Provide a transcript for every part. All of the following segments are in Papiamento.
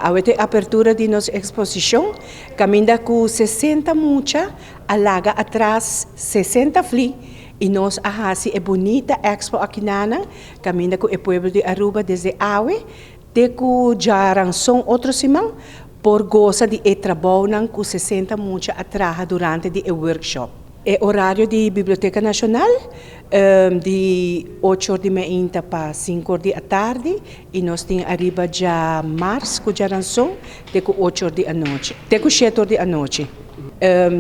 Awe ta e apertura di nos eksposishon, kaminda ku 60 mucha a laga atras 60 fli i nos a hasi e bunita expo akinan, kaminda ku e pueblo di Aruba desde awe te ku djaranson otro siman por gosa di e trabounan ku 60 mucha a traha durante di e workshop. E orario di Biblioteka Nashonal di 8 or di mainta pa 5 or di atardi i nos tin ariba djamars ku djaranson te ku 8 or di anochi, te ku 7 or di anochi.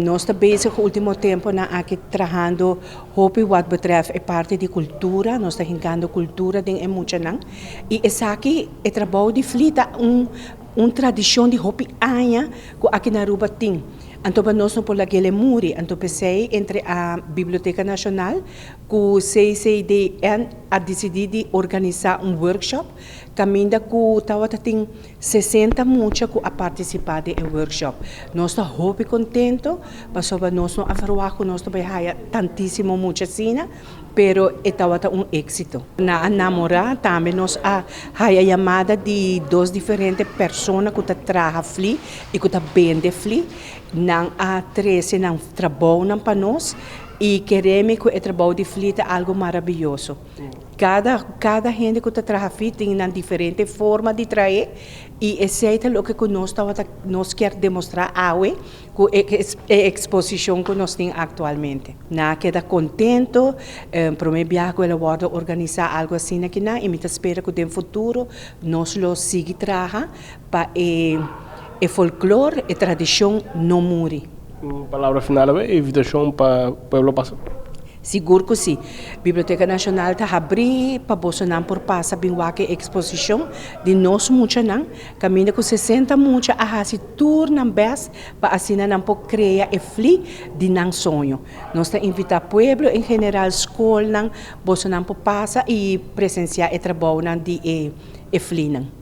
Nos ta bezig último tempunan aki trahando hopi wat betreft e parti di kultura, nos ta hinkando kultura den e muchanan i esaki e trabou di fli ta un tradishon di hopi aña ku aki na Aruba tin. Anto pa nos no por lag'el e muri, anto p'esei entre a Biblioteka Nashonal ku CCDN a disidí di organisá un workshop kaminda ku tabata tin 60 mucha ku a partisipá den e workshop. Nos ta hopi kontento pasobra nos no a verwagt ku nos ta bai haya tantísimo mucha asina, pero e tabata un éksito. Nan a namorá, tambe nos a haya yamada di dos diferente persona ku ta traha fli i ku ta bende fli. Nan a trese nan trabounan pa nos i kere mi ku e trabou di fli ta algu maravioso. Kada hende ku ta traha fli tin nan diferente forma di trae i esei ta loke ku nos tabata nos kier demostrá awe ku e eksposishon ku nos tin aktualmente. Nan a keda kontento, promé biaha ku el a wòrdu organisá algu asina akinan i mi ta spera ku den futuro nos lo sigui traha pa e e folklor, e tradishon no muri. Un palabra final awe, invitashon pa pueblo pasa. Sigur ku si. Biblioteka Nashonal ta habrí pa bosonan por pasa bin wak e eksposishon di nos muchanan, kaminda ku 60 mucha a hasi tur nan bèst pa asina nan por krea e fli di nan soño. Nos ta invitá pueblo en general, skolnan, bosonan por pasa i presensiá e trabounan di e flinan.